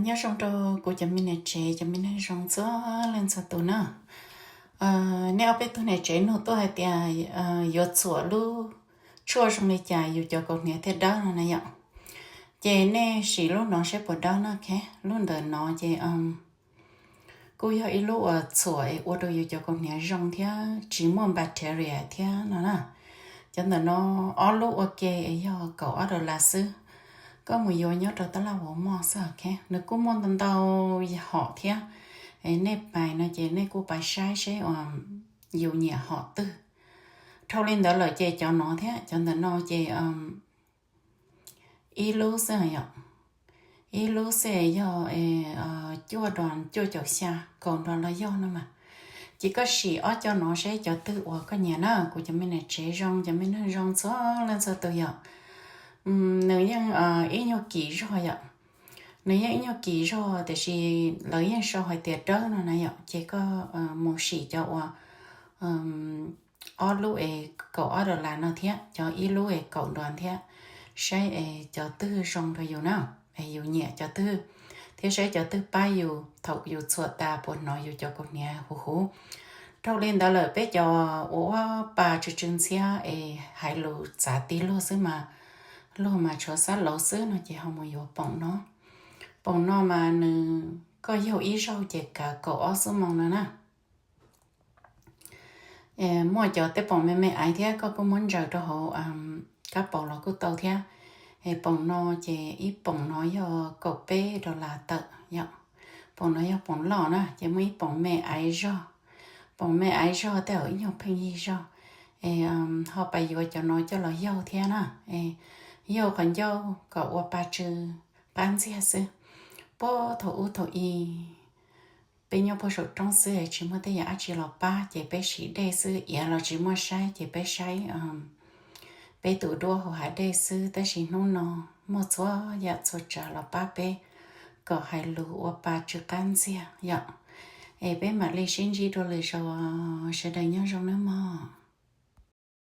Nyob zoo rau kuv cov me niam tsev, cov me neeg zoo txhua leej txhua tus na. Nej ob peb tug niam tsev nug tuaj hais tias yuav txhuam lub tshuaj zoo li cas yus cov kaus hniav thiaj dawb no na yom. Ces nej sim lub no saib puas dawb na. Lub ntawm no ces kuj yog ib lub uas txhuam es ua rau yus cov kaus hniav zoo thiab tsis muaj bacteria thiab no na. Cov ntawm no ob lub ua ke es yog kaum ob dollar xwb. Koj mus yuav nyob rau tab laj Walmart xwb. Nws kuj muaj ntau ntau hom thiab. Nej pais no ces nej kuj pais saib seb uas yus nyiam hom twg. Dhau li ntawd lawm ces cov no thiab cov ntawm no ces ib lub xwb yom. Ib lub xwb yog cuaj dollar cuaj caum xya, kaum dollar los yog no mas. Ces koj sim ob co no seb cov twg uas koj nyiam na kuv cov me niam tsev zoo, cov me neeg zoo txhua leej txhua tus yom. Nws yeej ib nyuag kim zog yom. Nws yeej ib nyuag kim zog tiam sis lawv yeej sau hais tias dawb no na yom. Ces koj mus sim cov uas ob lub es kaum ob dollar no thiab cov ib lub es kaum dollar thiab, saib es cov twg zoo rau yus na, es yus nyiam cov twg, thiab saib cov twg pab yus thaum yus txhuam tas puas hnov yus cov kaus hniav huv huv. Dhau li ntawd lawm peb cov uas ua pa tsw tsw ntxhiab es hais lus txav ti luag xwb mas, luag mas tshuav xab lauv xwb no ces ho mus yuav poom no. Poom no mas nws, koj yaug ib zaug ces kav kaum ob xuab moos no na. Muaj cov tej poom me me aiv thiab koj kuj muab ntsaws rau hauv kab paus los kuj tau thiab. Es poom no ces ib poom no yog kaum peb dollar tawm yom. Poom no yog poom loj na ces muaj ib poom me aiv zog. Poom me aiv zog tej zaum ib nyuag pheej yig zog. Es ho pais yuav cov no coj los yaug thiab na. Yaug qhov ncauj kom ua pa tsw qab ntxiag xwb. Puag thaum ub thaum i peb nyob puag saum roob xwb tsis muaj tej yam dab tsi los pab ces peb siv dej xwb, iav los tsis muaj saib ces peb saib peb tus duab hauv hav dej xwb. Tab sis hnub no muaj txhua yam txhua tsav los pab peb kom hais lus ua pa tsw qab ntxiag yom. Es peb mam li sib ntsib dua lwm zaus, sawv daws nyob zoo nawb mog.